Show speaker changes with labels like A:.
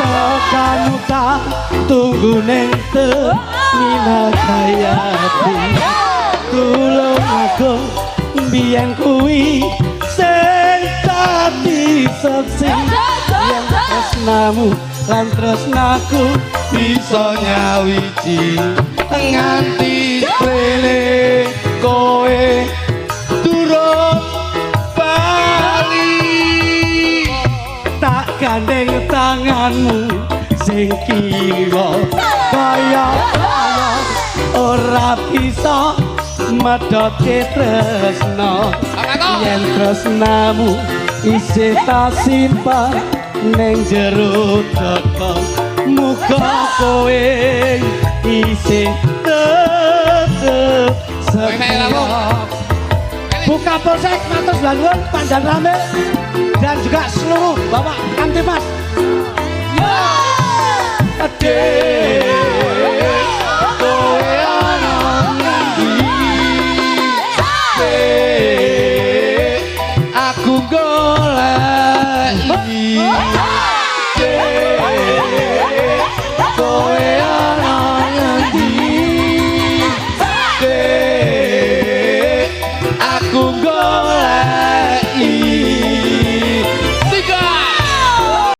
A: Tekamu tak tunggu neng Terminal Kayati. Tulungagung biyen kuwi sing dadi seksi, yen tresnamu lan tresnaku
B: bisa nyawiji nganti sprene kowe durung bali.
A: Tak gandeng tanganmu sing kiwa, kaya kaya ora bisa medhotke tresno. Yen tresnamu isih tak simpen ning jero dada, muga kowe isih tetep setia. Buka Polsek, matur nuwun, Pandan Ramil dan juga seluruh Bapak Kamtibmas.